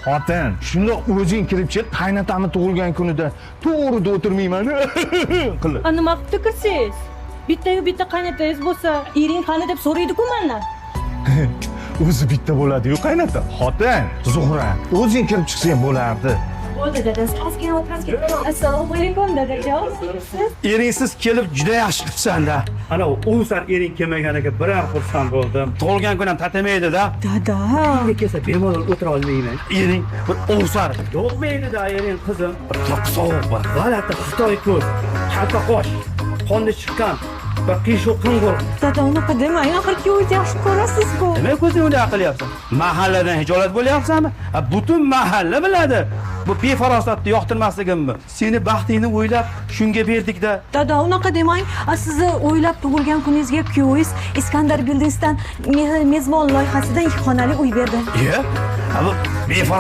Xotin, shunda o'zing kirib chiq, qaynotamni tug'ilgan kunida to'g'rida o'tirmayman qilib. A, nima qilib kirsangiz? Bittayu bitta qaynotangiz bo'lsa, ering qani deb so'raydi-ku mandan. O'zi bitta bo'ladi-yu qaynota. Xotin, Zuhra, o'zing kirib chiqsang bo'lardi. Bo'ldi, dadasi, ozgina o'tirasiz. Assalomu alaykum, dadajon. Siz Eringsiz kelib juda yaxshi qilibsan-da. Ana o'sar ering kelmaganiga bir ham xursand bo'ldim. Tug'ilgan kun ham tatamaydi-da. Dada. Kelsa bemalol o'tira olmayman. Ering bir ovsar, Yo'qmaydi-da ering, qizim. bir to'q sovuq bir. G'alati xitoy ko'z, kalta qosh, qonni chiqqan, bir qiyshuq qing'ir. Dada, unaqa demang. Axir kuyovni yaxshi ko'rasiz-ku. Nima ko'zing unday qilyapsan? Mahalladan hijolat bo'lyapsanmi? Ha, butun mahalla biladi. Bu befarosatni yoqtirmasligimni. Seni baxtingni o'ylab shunga berdik-da. Dada, unaqa demang. A, sizni o'ylab tug'ilgan kuningizga kuyovingiz Iskandar Buildings'dan mezbon loyihasidan ikki xonali uy berdi. Iya, ha, bu befarosat